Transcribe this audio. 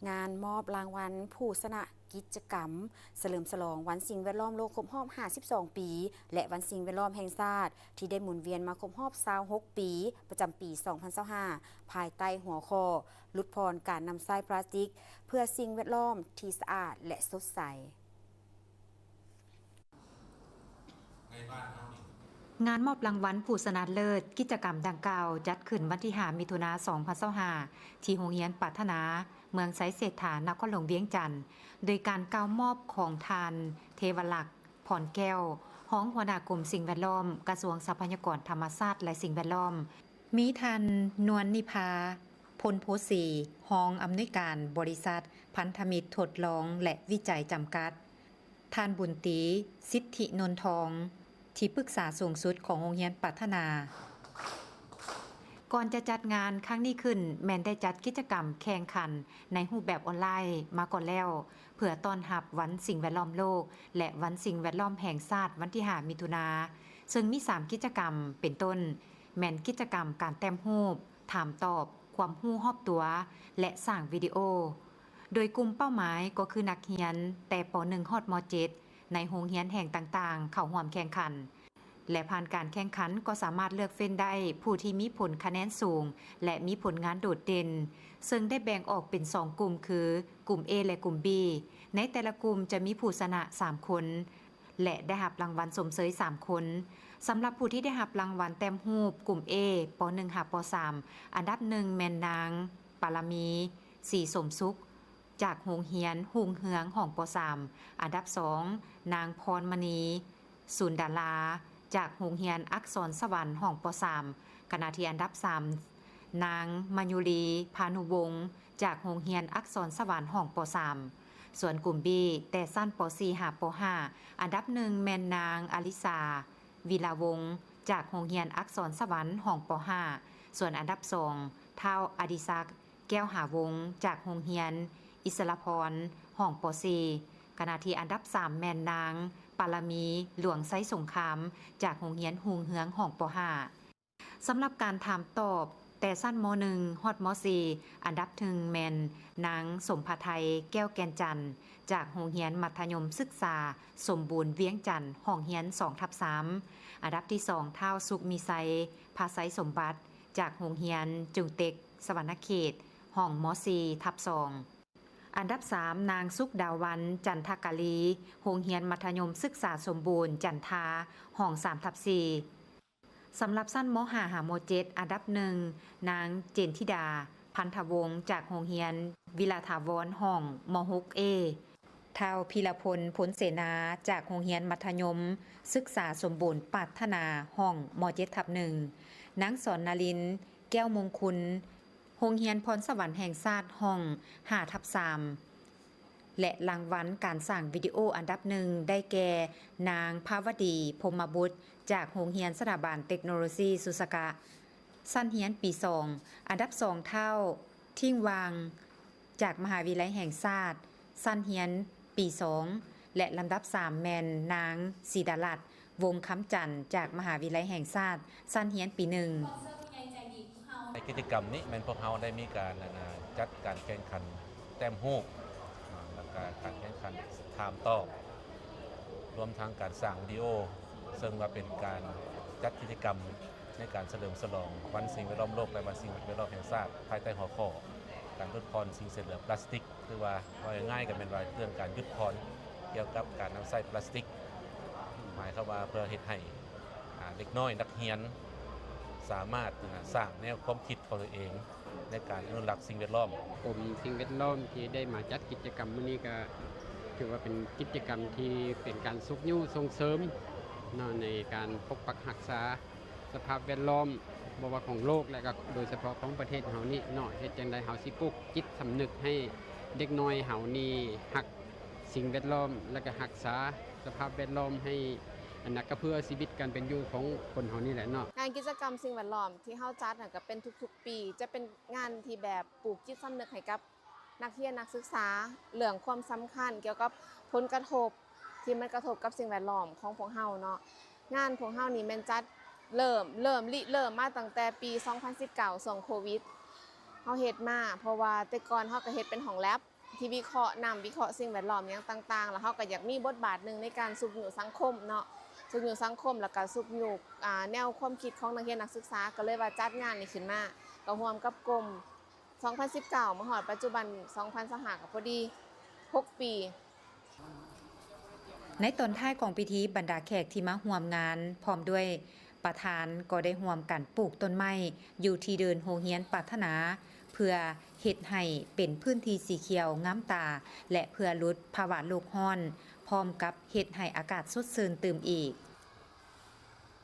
ງານມອບລາງວັນຜູ້ຊະນະກິດຈະກຳສະເຫຼີມສະຫຼອງວັນສິ່ງແວດລ້ອມໂລກຄົບຮອບຫ້າສິບສອງປີ ແລະ ວັນສິ່ງແວດລ້ອມແຫ່ງຊາດ ທີ່ໄດ້ໝູນວຽນມາຄົບຮອບຊາວຫົກປີ ປະຈຳປີສອງພັນຊາວຫ້າ ພາຍໃຕ້ຫົວຂໍ້ ຫຼຸດຜ່ອນການນຳໃຊ້ພລາສຕິກ ເພື່ອສິ່ງແວດລ້ອມທີ່ສະອາດ ແລະ ສົດໃສ. ງານມອບລາງວັນຜູ້ຊະນະເລີດກິດຈະກຳດັ່ງກ່າວ ຈັດຂຶ້ນວັນທີຫ້າ ມິຖຸນາ ສອງພັນຊາວຫ້າ ທີ່ໂຮງຮຽນປາດຖະໜາ ເມືອງໄຊເສດຖາ ນະຄອນຫຼວງວຽງຈັນ ໂດຍການກ່າວມອບຂອງທ່ານ ເທວະລັກ ພອນແກ້ວ ຮອງຫົວໜ້າກົມສິ່ງແວດລ້ອມ ກະຊວງຊັບພະຍາກອນທຳມະຊາດ ແລະ ສິ່ງແວດລ້ອມ, ມີທ່ານ ນວນນິພາ ພົນໂພສີ ຮອງອຳນວຍການບໍລິສັດພັນທະມິດທົດລອງ ແລະ ວິໄຈ ຈຳກັດ, ທ່ານ ບຸນຕີ ສິດທິນົນທອງ ທີ່ປຶກສາສູງສຸດຂອງໂຮງຮຽນປາດຖະໜາ. ກ່ອນຈະຈັດງານຄັ້ງນີ້ຂຶ້ນ ແມ່ນໄດ້ຈັດກິດຈະກຳແຂ່ງຂັນໃນຮູບແບບອອນລາຍມາກ່ອນແລ້ວ ເພື່ອຕ້ອນຮັບວັນສິ່ງແວດລ້ອມໂລກ ແລະ ວັນສິ່ງແວດລ້ອມແຫ່ງຊາດ ວັນທີຫ້າ ມິຖຸນາ, ເຊິ່ງມີສາມກິດຈະກຳ ເປັນຕົ້ນ ແມ່ນກິດຈະກຳການແຕ້ມຮູບ, ຖາມຕອບ, ຄວາມຮູ້ຮອບຕົວ ແລະ ສ້າງວິດີໂອ, ໂດຍກຸ່ມເປົ້າໝາຍກໍຄືນັກຮຽນແຕ່ ປໍໜຶ່ງ ຮອດ ມໍເຈັດ ໃນໂຮງຮຽນແຫ່ງຕ່າງໆ ເຂົ້າຮ່ວມແຂ່ງຂັນ ແລະ ຜ່ານການແຂ່ງຂັນກໍສາມາດເລືອກເຟ້ນໄດ້ຜູ້ທີ່ມີຜົນຄະແນນສູງ ແລະ ມີຜົນງານໂດດເດັ່ນ, ເຊິ່ງໄດ້ແບ່ງອອກເປັນສອງກຸ່ມຄື ກຸ່ມ A ແລະ ກຸ່ມ B. ໃນແຕ່ລະກຸ່ມຈະມີຜູ້ຊະນະສາມຄົນ ແລະ ໄດ້ຮັບລາງວັນຊົມເຊີຍສາມຄົນ. ສຳລັບຜູ້ທີ່ໄດ້ຮັບລາງວັນແຕ້ມຮູບກຸ່ມ A ປໍໜຶ່ງ ຫາ ປໍສາມ ອັນດັບໜຶ່ງແມ່ນນາງ ປາລະມີ ສີສົມສຸກ ຈາກໂຮງຮຽນຮຸ່ງເຮືອງ ຫ້ອງ ປໍສາມ, ອັນດັບສອງ ນາງ ພອນມະນີ ສູນດາລາ ຈາກໂຮງຮຽນອັກສອນສະຫວັນ ຫ້ອງ ປໍສາມ, ຂະນະທີ່ອັນດັບສາມ ນາງ ມະຍຸລີ ພານຸວົງ ຈາກໂຮງຮຽນອັກສອນສະຫວັນ ຫ້ອງ ປໍສາມ. ສ່ວນກຸ່ມ B ແຕ່ຊັ້ນ ປໍສີ່ ຫາ ປໍຫ້າ ອັນດັບໜຶ່ງແມ່ນນາງ ອາລິສາ ວິລາວົງ ຈາກໂຮງຮຽນອັກສອນສະຫວັນ ຫ້ອງ ປໍຫ້າ, ສ່ວນອັນດັບສອງ ທ້າວ ອະດິສັກ ແກ້ວຫາວົງ ຈາກໂຮງຮຽນອິດສະລະພອນ ຫ້ອງ ປໍສີ່, ຂະນະທີ່ອັນດັບສາມແມ່ນນາງ ປາລະມີ ຫຼວງໄຊສົງຄາມ ຈາກໂຮງຮຽນຮຸ່ງເຮືອງ ຫ້ອງ ປໍຫ້າ. ສຳລັບການຖາມຕອບແຕ່ຊັ້ນ ມໍໜຶ່ງ ຮອດ ມໍສີ່ ອັນດັບໜຶ່ງແມ່ນນາງ ສົມພະໄທ ແກ້ວແກ່ນຈັນ ຈາກໂຮງຮຽນມັດທະຍົມສຶກສາສົມບູນວຽງຈັນ ຫ້ອງຮຽນ ສອງ ທັບ ສາມ, ອັນດັບທີສອງ ທ້າວ ສຸກມີໄຊ ພາໄຊສົມບັດ ຈາກໂຮງຮຽນຈຸງເຕັກ ສະຫວັນນະເຂດ ຫ້ອງ ມໍສີ່ ທັບ ສອງ, ອັນດັບສາມ ນາງ ສຸກດາວັນ ຈັນທະກາລີ ໂຮງຮຽນມັດທະຍົມສຶກສາສົມບູນ ຈັນທາ ຫ້ອງ ສາມ ທັບ ສີ່. ສຳລັບຊັ້ນ ມໍຫ້າ ຫາ ມໍເຈັດ ອັນດັບໜຶ່ງ ນາງ ເຈນທິດາ ພັນທະວົງ ຈາກໂຮງຮຽນວິລາຖາວອນ ຫ້ອງ ມໍຫົກ A, ທ້າວ ພິລະພົນ ພົນເສນາ ຈາກໂຮງຮຽນມັດທະຍົມສຶກສາສົມບູນປາດຖະໜາ ຫ້ອງ ມໍເຈັດ ທັບ ໜຶ່ງ, ນາງ ສອນນາລິນ ແກ້ວມົງຄຸນ ໂຮງຮຽນພອນສະຫວັນແຫ່ງຊາດ ຫ້ອງ ຫ້າ ທັບ ສາມ ແລະ ລາງວັນການສ້າງວິດີໂອອັນດັບໜຶ່ງ ໄດ້ແກ່ ນາງ ພາວະດີ ພົມມະບຸດ ຈາກໂຮງຮຽນສະຖາບັນເຕັກໂນໂລຊີສຸສະກະ ຊັ້ນຮຽນປີສອງ, ອັນດັບສອງ ທ້າວ ທິງຫວ່າງ ຈາກມະຫາວິທະຍາໄລແຫ່ງຊາດ ຊັ້ນຮຽນປີສອງ ແລະ ລຳດັບສາມແມ່ນນາງ ສີດາລັດ ວົງຄຳຈັນ ຈາກມະຫາວິທະຍາໄລແຫ່ງຊາດ ຊັ້ນຮຽນປີໜຶ່ງ. ໃນກິດຈະກຳນີ້ແມ່ນພວກເຮົາໄດ້ມີການ ອັນນ່າ ຈັດການແຂ່ງຂັນແຕ້ມຮູບ ແລ້ວກະການແຂ່ງຂັນຖາມຕອບ ລວມທັງການສ້າງວິດີໂອ ເຊິ່ງວ່າເປັນການຈັດກິດຈະກຳໃນການສະເຫຼີມສະຫຼອງວັນສິ່ງແວດລ້ອມໂລກ ແລະ ວັນສິ່ງແວດລ້ອມແຫ່ງຊາດ ພາຍໃຕ້ຫົວຂໍ້ ການຫຼຸດຜ່ອນສິ່ງເສດເຫຼືອພລາສຕິກ ຫຼືວ່າເວົ້າງ່າຍໆກໍແມ່ນວ່າເລື່ອງການຢຸດຜ່ອນກ່ຽວກັບການນຳໃຊ້ພລາສຕິກ ໝາຍຄວາມວ່າເພື່ອເຮັດໃຫ້ ອາ ເດັກນ້ອຍນັກຮຽນສາມາດ ອາ ສ້າງແນວຄວາມຄິດຂອງຕົວເອງໃນການອະນຸລັກສິ່ງແວດລ້ອມ. ກົມສິ່ງແວດລ້ອມທີ່ໄດ້ມາຈັດກິດຈະກຳມື້ນີ້ ກໍຖືວ່າເປັນກິດຈະກຳທີ່ເປັນການຊຸກຍູ້ສົ່ງເສີມເນາະ ໃນການປົກປັກຮັກສາ ສະພາບແວດລ້ອມ ບໍ່ວ່າຂອງໂລກ ແລະ ກໍໂດຍສະເພາະຂອງປະເທດເຮົານີ້ເນາະ, ເຮັດຈັ່ງໃດເຮົາຊິປຸກຈິດສຳນຶກໃຫ້ເດັກນ້ອຍເຮົານີ້ຮັກສິ່ງແວດລ້ອມ ແລະ ກໍຮັກສາສະພາບແວດລ້ອມໃຫ້ ອັນນັ້ນກໍເພື່ອຊີວິດການເປັນຢູ່ຂອງຄົນເຮົານີ້ແຫຼະເນາະ. ງານກິດຈະກຳສິ່ງແວດລ້ອມທີ່ເຮົາຈັດນັ້ນ ກໍເປັນທຸກໆປີ ຈະເປັນງານທີ່ແບບປູກຈິດສຳນຶກໃຫ້ກັບ ນັກຮຽນນັກສຶກສາເລື່ອງຄວາມສຳຄັນກ່ຽວກັບຜົນກະທົບທີ່ມັນກະທົບກັບສິ່ງແວດລ້ອມຂອງພວກເຮົາເນາະ. ງານພວກເຮົານີ້ແມ່ນຈັດເລີ່ມ ເລີ່ມລິເລີ່ມມາຕັ້ງແຕ່ປີສອງພັນສິບເກົ້າ ຊ່ວງໂຄວິດ ເຮົາເຮັດມາ ເພາະວ່າແຕ່ກ່ອນເຮົາກໍເຮັດເປັນຫ້ອງແລັບ ທີ່ວິເຄາະນ້ຳ ວິເຄາະສິ່ງແວດລ້ອມຫຍັງຕ່າງໆ ແລ້ວເຮົາກໍຢາກມີບົດບາດໜຶ່ງໃນການຊຸກຍູ້ສັງຄົມເນາະ ຊຸກຍູ້ສັງຄົມ ແລ້ວກໍຊຸກຍູ້ ອ່າ ແນວຄວາມຄິດຂອງນັກຮຽນນັກສຶກສາ ກໍເລີຍວ່າຈັດງານນີ້ຂຶ້ນມາ ກໍຮ່ວມກັບກົມ ສອງພັນສິບເກົ້າ ມາຮອດປັດຈຸບັນ ສອງພັນຊາວຫ້າ ກໍພໍດີຫົກປີ. ໃນຕອນທ້າຍຂອງພິທີ, ບັນດາແຂກທີ່ມາຮ່ວມງານ ພ້ອມດ້ວຍປະທານ ກໍໄດ້ຮ່ວມກັນປູກຕົ້ນໄມ້ຢູ່ທີ່ເດີ່ນໂຮງຮຽນປາດຖະໜາ ເພື່ອເຮັດໃຫ້ເປັນພື້ນທີ່ສີຂຽວງາມຕາ ແລະ ເພື່ອຫຼຸດພາວະໂລກຮ້ອນ ພ້ອມກັບເຮັດໃຫ້ອາກາດສົດຊື່ນຕື່ມອີກ.